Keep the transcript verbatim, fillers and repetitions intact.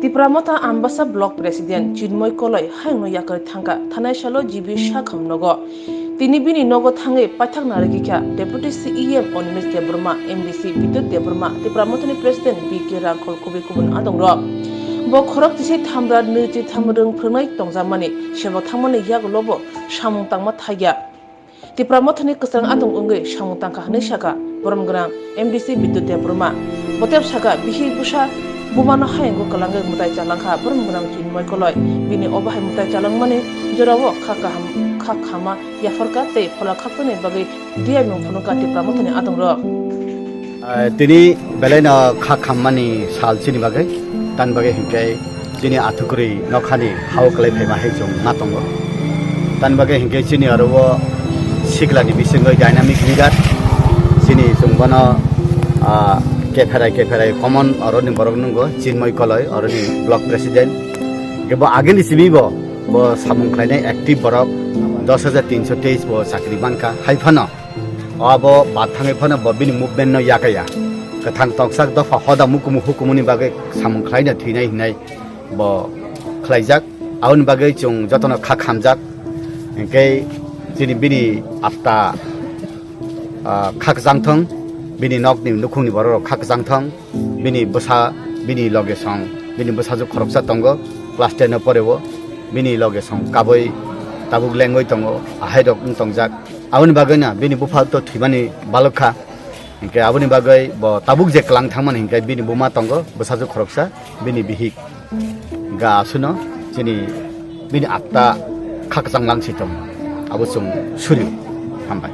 Tipra Motha Ambasa Block President Chinmoy Koloi hayungno yakarwi thangkha thanai salo G B Sakham nogo. Tini bini nogo thangwi paithak narwgwikha Deputy C E M Animesh Debbarma, M D C Bidyut Debbarma, Tipra Mothani President B K Rangkhol kubui kubun adongrok. Bo khorok tisi thamra nwi chi tham rwng phwrwngnai tongjakmani, sebo thangmani yagulo bo samung tangma thaiya. Tipra Mothani kwchang adong wngwi samung tangkha hwnwi sakha borom gwnang M D C Bidyut Debbarma. Boteb sakha, bihik bwsa bumano hayungo kwlangwi mwtai chalangkha borom gwnang Chinmoy Koloi. Bini obo hai mwtai chalangmani jorao kha kaham, kha khama yapharkha tei phola khakchangni bagwi diyai mung phunukha Tipra Mothani adongrok. Ah, tini belaino kha khammani sal chini bagwi, tan bagwi hinkhe chini athukwrwi nokhani hao kwlai phaima hai chwng ma tongo. Tan bagwi hinkhe chini oro o siklani bisingwi dynamic leader, chini chwng bono, ah, kepherai kepherai common oroni borok nungo, Chinmoy Koloi oroni block president. Hinkhe bo agini simi bo, bo samung khlainai active borok, dos hajar tinso teis bo chakri mankha. Hai phano O abo bathangwi phano bo bini movement no yakaya. Kwthang toksak dopha hoda mukumu hukumuni bagwi samung khlaina thwinai hinai bo khlaijak. Aboni bagwi chwng jotono kha khamjak. Hinkhe chini bini apta, ah, kha kwchang thong, bini nokni nukhungni borok rok kha kwchang thong, bini bwsa, bini loge song, bini bwsajwk khoroksa tongo, class ten o poreo, bini loge song kabui tabuk lengwi tongo, ahai rok wng tongjak. Aboni bagwi no bini bupha to thwimani balok kha. Hinkhe aboni bagwi bo tabuk je kwlang thangmani hinkhe bini buma tongo, bwsajwk khoroksa, bini bihik ga asuno chini bini atta kha kwchang langsi tongo. Abo chwng suri. Hambai.